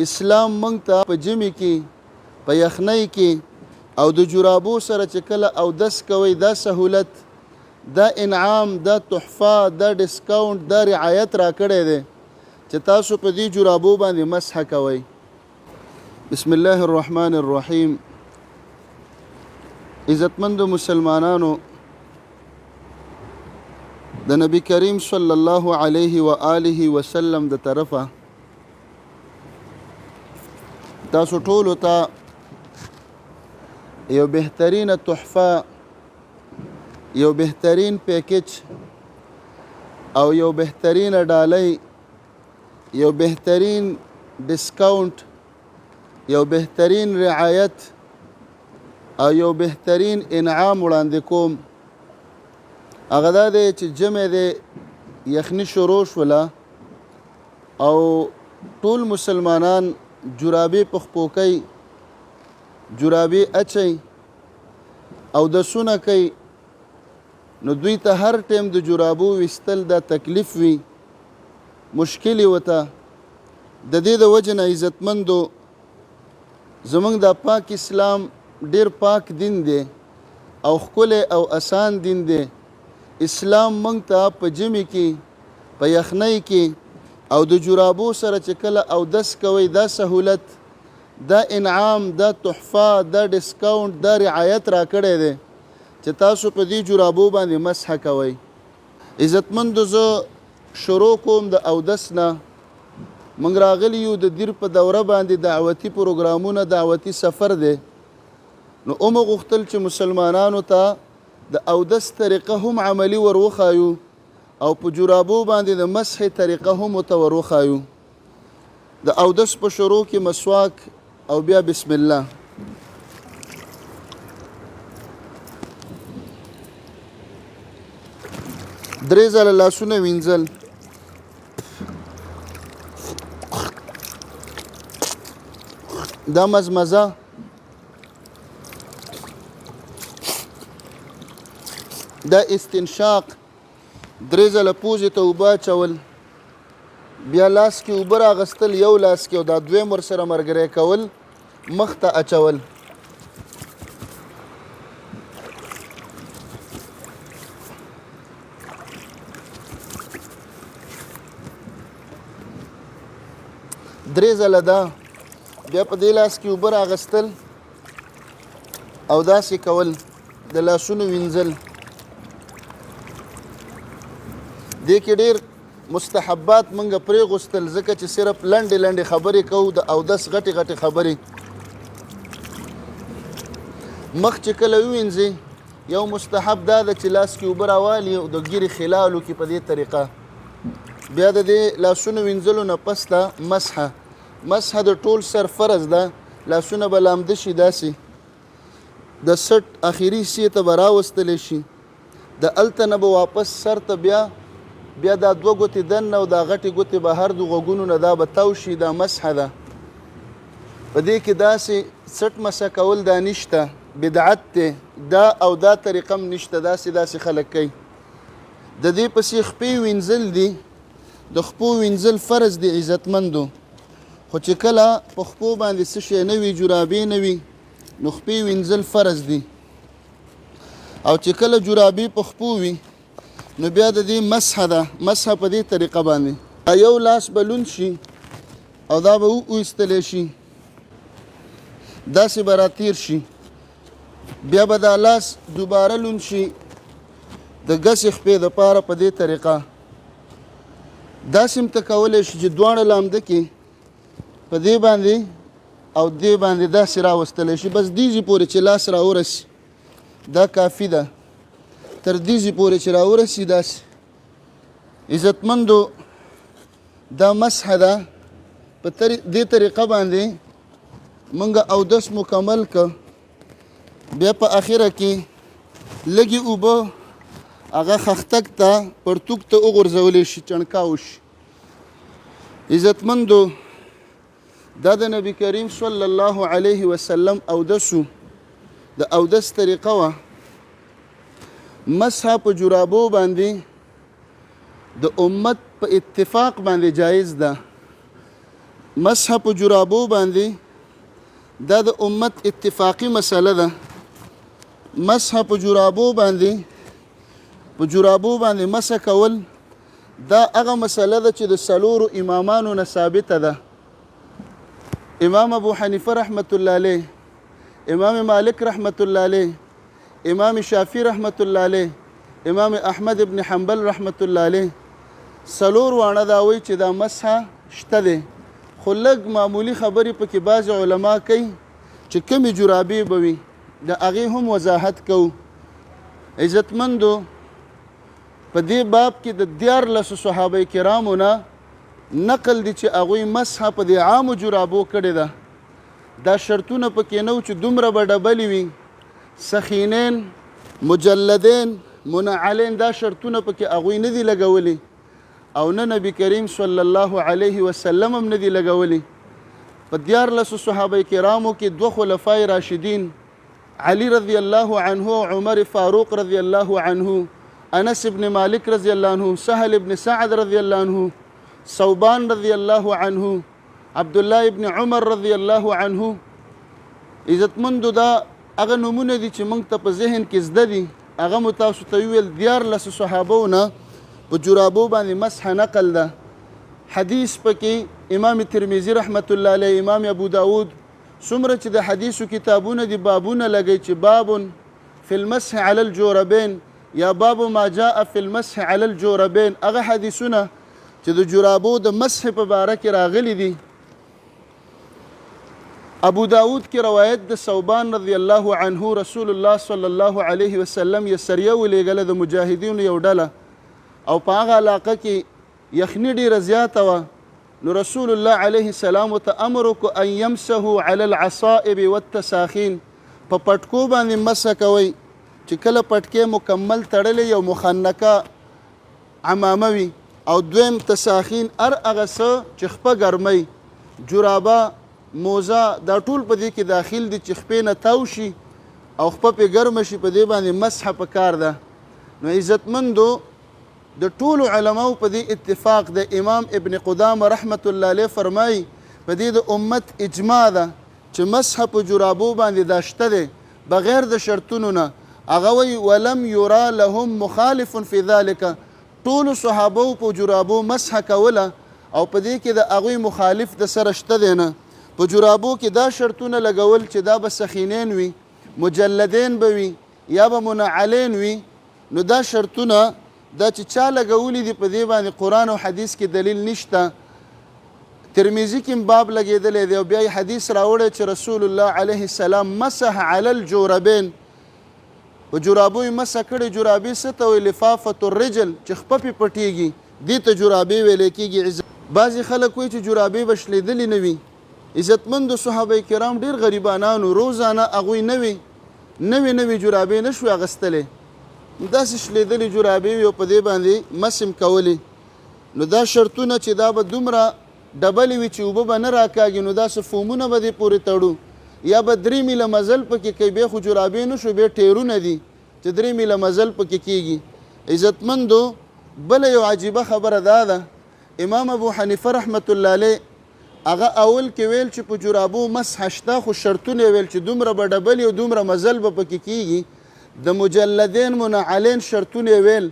اسلام مونږ ته په ژمي کې، په یخنۍ کې او د جرابو سره چې کله اودس کوئ دا سهولت، دا انعام، دا تحفه، دا ډسکاونټ، دا رعایت راکړی دی چې تاسو په دې جرابو باندې مسح کوئ. بسم الله الرحمن الرحیم. عزتمندو مسلمانانو، د نبی کریم صلی الله علیه و آله وسلم د طرفه تاسو ټولو ته یو بهترینه تحفه، یو بهترین پیکج او یو بهترینه ډالۍ، یو بهترین ډسکاونټ، یو بهترین رعایت او یو بهترین انعام وړاندې کوم. هغه دا دی چې جمع دی، یخني شروع شوله او ټول مسلمانان جرابې په خپو کوي، جرابې اچوي او دسونه کوي، نو دوی ته هر ټیم د جرابو ویستل دا تکلیف وي، مشکل وته. د دې د وجې نه عزتمندو، زمونږ دا پاک اسلام ډیر پاک دین دی او ښکلی او اسان دین دی. اسلام مونږ ته په ژمي کې، په یخنۍ کې او د جرابو سره چې کله اودس کوئ دا سهولت، دا انعام، دا تحفه، دا ډسکاونټ، دا رعایت راکړی دی چې تاسو په دې جرابو باندې مسح کوئ. عزتمندو، زه شروع کوم د اودس نه. موږ راغلي یو د دیر په دوره باندې دعوتي پروګرامونه، دعوتي سفر دی، نو ومو غوښتل چې مسلمانانو ته د اودس طریقه هم عملي ور وښایو او په جرابو باندې د مسح طریقه هم ورته ور وښایو. د اودس په شروع کې مسواک او بیا بسم الله. درې ځله لاسونه وینځل، دا مزمزه، دا استنشاق، درې ځله پوزې ته اوبه اچول، بیا لاس کې اوبه راغستل یو لاس کې او دا دویم ورسره ملګری کول، مخ ته اچول. درې ځله دا، بیا په دې لاس کې اوبه راغستل او داسې کول، د لاسونو وینځل. دې کې ډېر مستحبات مونږ پرېغوستل، ځکه چې صرف لنډې لنډې خبرې کوو، د اودس غټې غټې خبرې. مخ چې کله ووینځي، یو مستحب دا ده چې لاس کې اوبه راوالي او د ږیرې خلالو کې په دې طریقه. بیا د دې لاسونو وینځلو نه پس ده مسحه. مسحه د ټول سر فرض ده. لاسونه به لامده شي، داسې د سټ اخري حصې ته به راوستلی شي، د هلته نه به واپس سر ته بیا دا دوه ګوتې دننه او دا غټې ګوتې بهر د غوږونو نه دا به تاو شي. دا مسحه ده. په دې کې داسې څټ مسح کول دا نشته، بدعت دی دا، او دا طریقه هم نشته، داسې داسې خلک کوي. د دې پسې خپې وینځل دي. د خپو وینځل فرض دي عزتمندو، خو چې کله په خپو باندې څه شی نه وي، جرابې نه وي، نو خپې وینځل فرض دي. او چې کله جرابې په خپو وي، نو بیا د دې مسح ده. مسح په دې طریقه باندې یو لاس به لوند شي او دا به وایستلی شي، داسې به راتیر شي، بیا به دا لاس دوباره لوند شي د ګسې خپې دپاره په دې طریقه. داسې هم ته کولی شي چې دواړه لامده کې په دې باندې او دې باندې داسې راوستلی شي، بس دې ځای پورې چې لاس راورسي دا کافي ده، تر دې ځای پورې چې راورسي داسې. عزتمندو، دا مسح ده. په دې طریقه باندې مونږ اودس مکمل که. بیا په اخره کې لږې اوبه هغه خښتک ته، پرتوګ ته وغورځولی شي، چڼکا وشي. عزتمندو، دا د نبی کریم صلی الله علیه وسلم اودسو، د اودس طریقه وه. مسح په جرابو باندې د امت په اتفاق باندې جایز ده. مسح په جرابو باندې دا د امت اتفاقی مسله ده. مسح په جرابو باندې، په جرابو باندې مسح کول دا هغه مسله ده چې د څلورو امامانو نه ثابته ده. امام ابو حنیفه رحمت الله علیه، امام مالک رحمت الله علیه، امام شافعي رحمت الله علیه، امام احمد ابن حنبل رحمت الله علیه، څلور واڼه دا وایي چې دا مسح شته دی، خو لږ معمولي خبرې پکې بعضې علما کوي چې کومې جرابې به وي، د هغې هم وضاحت کوو. عزتمندو، په دې باب کې د 13 صحابه کرامو نه نقل دي چې هغوی مسح په دې عامو جرابو کړې ده. دا شرطونه پکې نه وو چې دومره به ډبلې وي، سخینین، مجلدین، منعلین، دا شرطونه پکې هغوی نه دي لګولي او نه نبی کریم صلی الله علیه وسلم هم نه دي لګولي. په 13 صحابه کرامو کې دوه خلفای راشدین، علی رضی الله عنه او عمر فاروق رضی الله عنه، انس ابن مالک رضی الله عنه، سهل ابن سعد رضی الله عنه، ثوبان رضی الله عنه، عبد الله ابن عمر رضی الله عنه. عزتمندو، دا هغه نومونه دي چې موږ ته په ذهن کې زده دي، هغه مو تاسو ته وویل. 13 صحابو نه په جرابو باندې مسح نقل ده. حدیث پکې امام ترمذي رحمت الله علیه، امام ابو داود، څومره چې د حدیثو کتابونه دي بابونه لګي چې باب فی المسح علی الجوربین یا باب ما جاء فی المسح علی الجوربین، هغه حدیثونه چې د جرابو د مسح په باره کې راغلي دي. ابو داود کې روایت د ثوبان رضی الله عنه، رسول الله صلی الله علیه وسلم یې سریه ولیږله د مجاهدینو یو ډله، او په هغه علاقه کې یخني ډیره زیاته وه، نو رسول الله علیه السلام ته امر وکړو ان یمسحو علی العصائب والتساخین، په پټکو باندې مسح کوئ چې کله پټکی مکمل تړلی یو مخنکه عمامه وي، او دویم تساخین هر هغه څه چې خپه ګرموي، جرابه، موزه، دا ټول په دې کې داخل دي چې خپې نه تاو شي او خپه پې ګرمه شي، په دې باندې مسح په کار ده. نو عزتمندو، د ټولو علماو په دې اتفاق دی. امام ابن قدامه رحمت الله علیه فرمایي په دې د امت اجماع ده چې مسح په جرابو باندې دا شته دی بغیر د شرطونو نه. هغه وایي ولم یرا لهم مخالف فی ذلک، ټولو صحابو په جرابو مسح کوله او په دې کې د هغوی مخالف د سره شته دی نه. په جرابو کې دا شرطونه لګول چې دا به سخینین وي، مجلدین به وي، یا به منعلین وي، نو دا شرطونه دا چې چا لګولي دي په دې باندې قرآن او حدیث کې دلیل نشته. ترمذي کې باب لګېدلی دی او بیا یې حدیث راوړی چې رسول الله علیه السلام مسح علی الجوربین، په جرابو یې مسح کړې. جرابې څه ته وایي؟ لفافة الرجل، چې خپه پې پټېږي، دې ته جرابې ویلی کېږي. بعضې خلک وایي چې جرابې به شلېدلې نه وي. عزتمندو، صحابه کرام ډېر غریبانان وو، روزانه هغوی نوې نوې نوې جرابې نه شوې اخیستلی، داسې شلېدلې جرابې وي او په دې باندې مسم کولې. نو دا شرطونه چې دا به دومره ډبلې وي چې اوبه به نه راکاږي، نو داسې فومونه به دې پورې تړو، یا به 3 میله مزل پکې کوي، بیا خو جرابې نه شو، بیا ټیرونه دي چې 3 میله مزل پکې کېږي. عزتمندو، بله یو عجیبه خبره دا ده، امام ابو حنیفه رحمت الله علیه هغه اول کې ویل چې په جرابو مسح شته، خو شرطونه یې ویل چې دومره به ډبلې او دومره مزل به پکې کېږي. د مجلدین منعلین شرطونه یې ویل،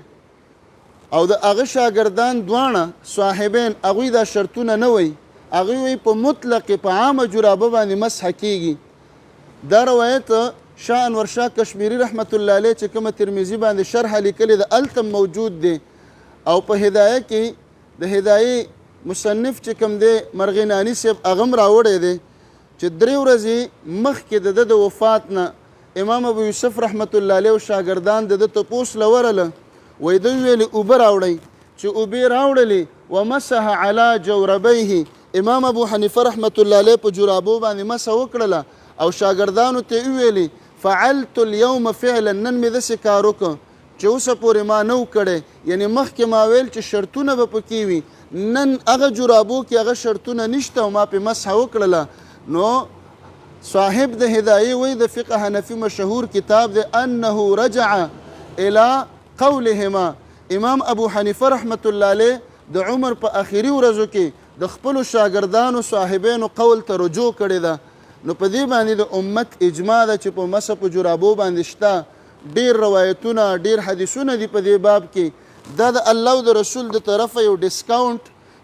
او د هغه شاګردان دواړه صاحبین هغوی دا شرطونه نه وایي، هغوی وایي په مطلق په عامه جرابه باندې مسح کېږي. دا روایت شاه انور شاه کشمیري رحمت الله علیه چې کومه ترمذي باندې شرح لیکلې ده هلته موجود دی، او په هدایه کې د هدایې مصنف چې کوم دی مرغیناني صاحب هغه هم راوړی دی چې 3 ورځې مخکې د ده د وفات نه امام ابو یوسف رحمت الله علیه او شاګردان د ده تپوس له ورله، وایي ده ویلې اوبه راوړئ، چې اوبه یې راوړلې ومسح علی جوربیه، امام ابو حنیفه رحمت الله علیه په جرابو باندې مسح وکړله او شاګردانو ته یې وویلې فعلت اليوم فعلا، نن مې داسې کار وکړ چې اوسه پورې ما نه و کړی، یعنې مخکې ما ویل چې شرطونه به پکې وي، نن هغه جرابو کې هغه شرطونه نشته او ما پې مسح وکړله. نو صاحب د هدایې وایي د فقه حنفي مشهور کتاب دی انه رجع الى قولهما، امام ابو حنیفه رحمت الله علیه د عمر په اخري ورځو کې د خپلو شاګردانو صاحبینو قول ته رجوع کړې ده. نو په دې باندې د امت اجماع ده چې په مسح په جرابو باندې شته. ډیر روایتونه، ډیر حدیثونه دي په دې باب کې. دا د الله او د رسول د طرفه یو ډسکاونټ،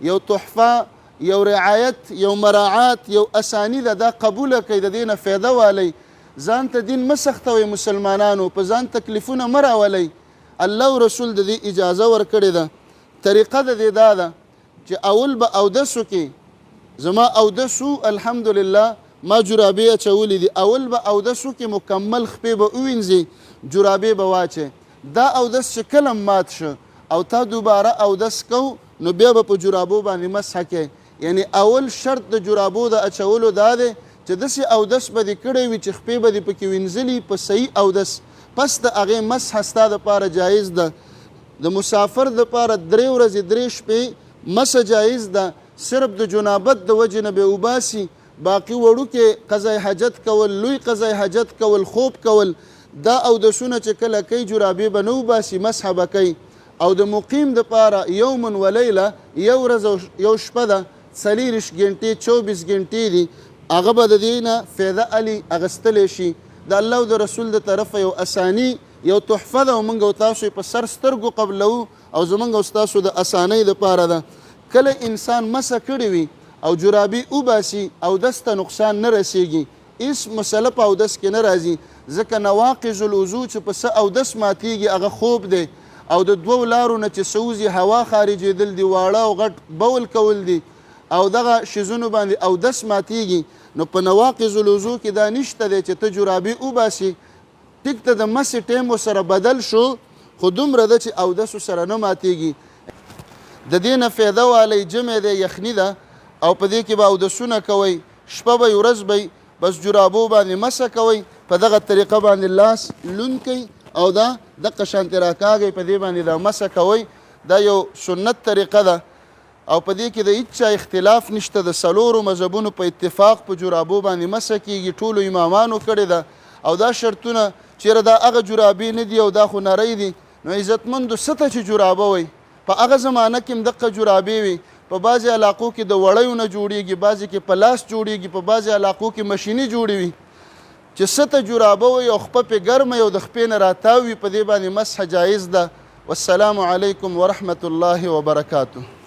یو تحفه، یو رعایت، یو مراعات، یو اساني ده. دا قبوله کړئ، د دې نه فایده والئ. ځان ته دین مه سختوئ مسلمانانو، په ځان تکلیفونه مه راولئ. الله او رسول د دې اجازه ورکړې ده. طریقه د دې دا ده چې اول به اودس وکړې. زما اودس وو الحمدلله، ما جرابې اچولې دي. اول به اودس وکړې، مکمل خپې به ووینځې، جرابې به واچې. دا اودس چې کله مات شو او تا دوباره اودس کو، نو بیا به په جرابو باندې مسح کې. یعنی اول شرط د جرابو د اچولو دا دی چې داسې اودس به دې کړی وي چې خپې به دې پکې وینځلي په صحیح اودس، پس د هغې مسح ستا دپاره جایز ده. د مسافر دپاره 3 ورځې 3 شپې مسح جایز ده، صرف د جنابت د وجې نه به وباسي. باقي وړوکی قضای حاجت کول، لوی قضای حاجت کول، خوب کول، دا اودسونه چې کله کوي جرابې به نه وباسي، مسح به کوي. او د مقیم دپاره یوم و لیله، یو ورځ او یو شپه ده، 24 ګنټې، 24 ګنټې دي، هغه به د دې نه فایده الي اغستلی شي. د الله او د رسول د طرفه یو اساني، یو تحفه ده او موږ او تاسو یې په سر سترګو قبلوو او زموږ او ستاسو د اسانۍ دپاره ده. کله انسان مسه کړې وي او جرابې وباسي، اودس ته نقصان نه رسیږي، هیڅ مسله په اودس کې نه راځي، ځکه نواقض الوضو چې په څه اودس ماتیږي هغه خوب دی، او د دوو لارو نه چې څه وځي هوا خارجېدل دي، واړه او غټ بول کول دي، او دغه شیزونو باندې اودس ماتیږي. نو په نواقض الوضو کې دا نشته دی چې ته جرابې وباسي، ټیک ته د مسې ټیم ورسره بدل شو، خو دومره ده چې اودس ورسره نه ماتیږي. د دې نه فایده والئ. ژمی دی، یخني ده، او په دې کې به اودسونه کوئ، شپه به ورځ به، بس جرابو باندې مسه کوئ. په دغه طریقه باندې لاس لوند کئ او دا دقه شانتې راکاږئ، په دې باندې دا مسه کوئ. دا یو سنت طریقه ده او په دې کې د هیچا اختلاف نشته. د څلورو مذهبونو په اتفاق په جرابو باندې مسه کیږي، ټولو امامانو کړې ده. او دا شرطونه چیرې دا هغه جرابې نه دي او دا خو نرۍ دي، نو عزتمندو څه ته چې جرابه وایي، په هغه زمانه کې هم دقه جرابې وي. په بعضې علاقو کې د وړیو نه جوړیږي، بعضې کې په لاس جوړیږي، په بعضې علاقو کې مشیني جوړې وي. چې څه ته جرابه وي او خپه پې ګرمه او د خپې نه راتاو وي، په دې باندې مسح جایز ده. والسلام علیکم ورحمة الله وبرکاته.